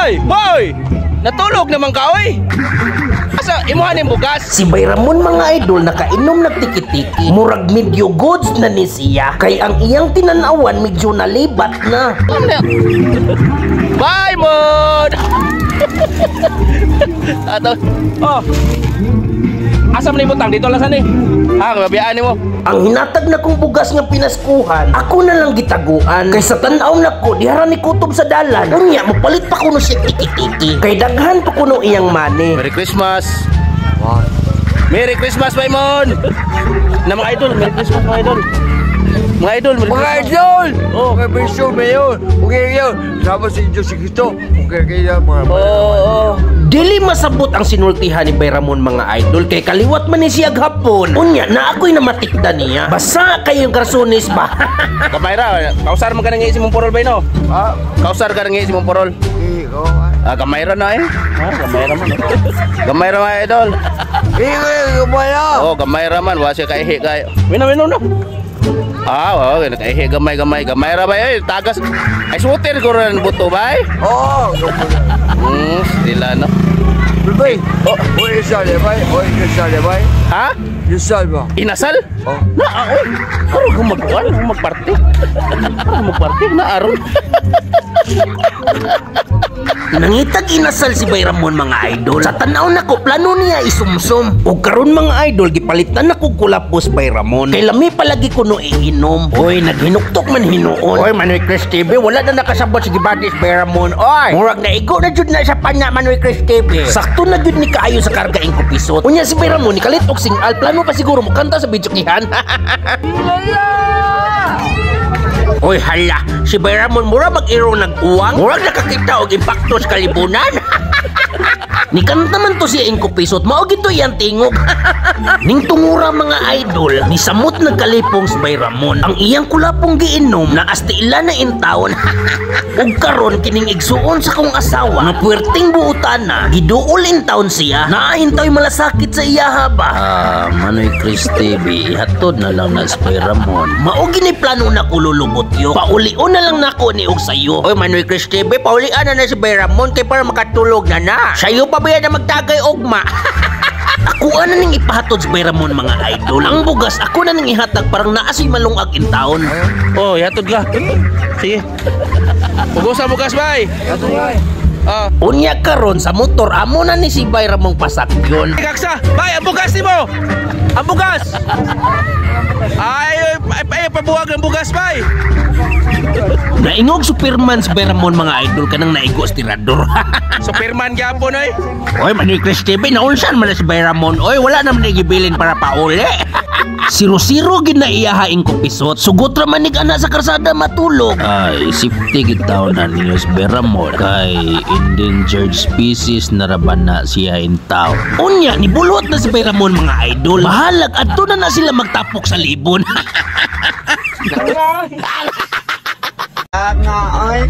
Bay! Bay! Natulog naman ka, oy! Asa, imuha ni bugas? Si Bayramon, mga idol, nakainom nagtiki-tiki. Murag medyo goods na ni siya. Kay ang iyang tinanawan medyo nalibat na. Bye, Mon! Ato. Oh. Asa man ibutang dito lang sani? Ha, kabiyaan nimo. Ang hinatag na kong bugas nga pinaskuhan, ako na lang gitaguan. Kay sa tan-aw nako, dihara ni kutob sa dalan. Unya, mopalit pa kuno siya tiki-tiki. Kay daghan pa kuno iyang money. Merry Christmas. Merry Christmas, Maymon! Na mga idol, Merry Christmas, mga idol. Mga idol, Merry Mga Christmas. Idol! Oh. Mga beso, mayor! Okay kayo! Sama si Diyos si Cristo! Okay kayo mga Oo, oo. Dili masabot ang sinultihan ni Bayramon, mga idol, kay kaliwat man ni siya hapon. Unya na ako'y namatikda niya. Basa kayong karsunis ba? Kamayra, kausar man ka nang iisi mong porol ba no? Ah, Kausar ka nang iisi mong porol. ikaw ah. Ah, kamayra na eh. Ah, kamayra man. Eh. Kamayra mga idol. Ikaw, kumaya! Oh, gamay ra man, wa siya kaihi kay. Wino wino no. Ah, oh, kaihi gamay gamay gamay ra ba eh, tagas. Ay suoter ko rin buto bay. Oo! Kumaya! Sila no. Bye! Oh. Oy, isa bay! Oy, isa bay! Ha? Isa ba? Inasal? Oh. Na, ah, oy. Aron ko magkuan, ko magparty. Aron magparty na aron. Nangitag inasal si Bayramon, mga idol. Sa tanaw nako, plano niya isumsum. Ug karon, mga idol, gipalitan nako kulapos Bayramon. Kay lami palagi kuno iinom. Oy, naghinuktok man hinuon. Oy, Manoy Chris TV, wala na nakasabot sa gibadis Bayramon. Oy, murag naigo na jud na sa panya, Manoy Chris TV. Sakto na jud ni kaayo sa karga ing kupisot. Unya si Bayramon ni kalit og singal, plano pa siguro mo kanta sa videokihan. Oy hala, si Bayramon mura mag-iro nag-uwang. Murag nakakita og impakto sa kalibunan. Nikanta man to siya ing kupisot, mao gito iyang tingog. Ning tungura, mga idol, ni samot nagkalipong si Bayramon. Ang iyang kulapong giinom na asti ila na intawon. Ug karon kining igsuon sa kong asawa nga puwerteng buotana, giduol in taon siya. Naa intaw'y malasakit sa iya ba? Ah, Manoy Chris TV, ihatod na lang na si Bayramon. Mao gini plano na ko lulubot yo. Paulion na lang nako ni og sayo. Oy Manoy Chris TV, paulian na na si Bayramon kay para makatulog na na. Sayo pa ba yan na magtagay ugma? Ako na ning ipahatod si Bayramon, mga idol. Ang bugas ako na ning ihatag parang naa siya malungag in taon. Oh, ihatod ka. Sige. Pugosa bugas bay. Ah. Unya karon sa motor amo na ni si Bayramong pasakyon. Kaksa, bay, ang bugas nimo. Ang bugas. Ay, ay, ay, pabuwag ang bugas bay. Naingog Superman si Bayramon, mga idol, kanang naigo sa tirador. Superman gyapon oy. Oy, Manoy Chris TV, naunsan man na si Bayramon. Oy, wala naman gibilin para pauli. Siro-siro gid na iyaha ing kupisot. Sugot ra man ana sa karsada matulog. Ay, safety gid taon na niyo si Bayramon kay endangered species na ra ba na siya in town. Unya, nibulot na si Bayramon, mga idol. Bahalag adto na na sila magtapok sa libon. Nga ay!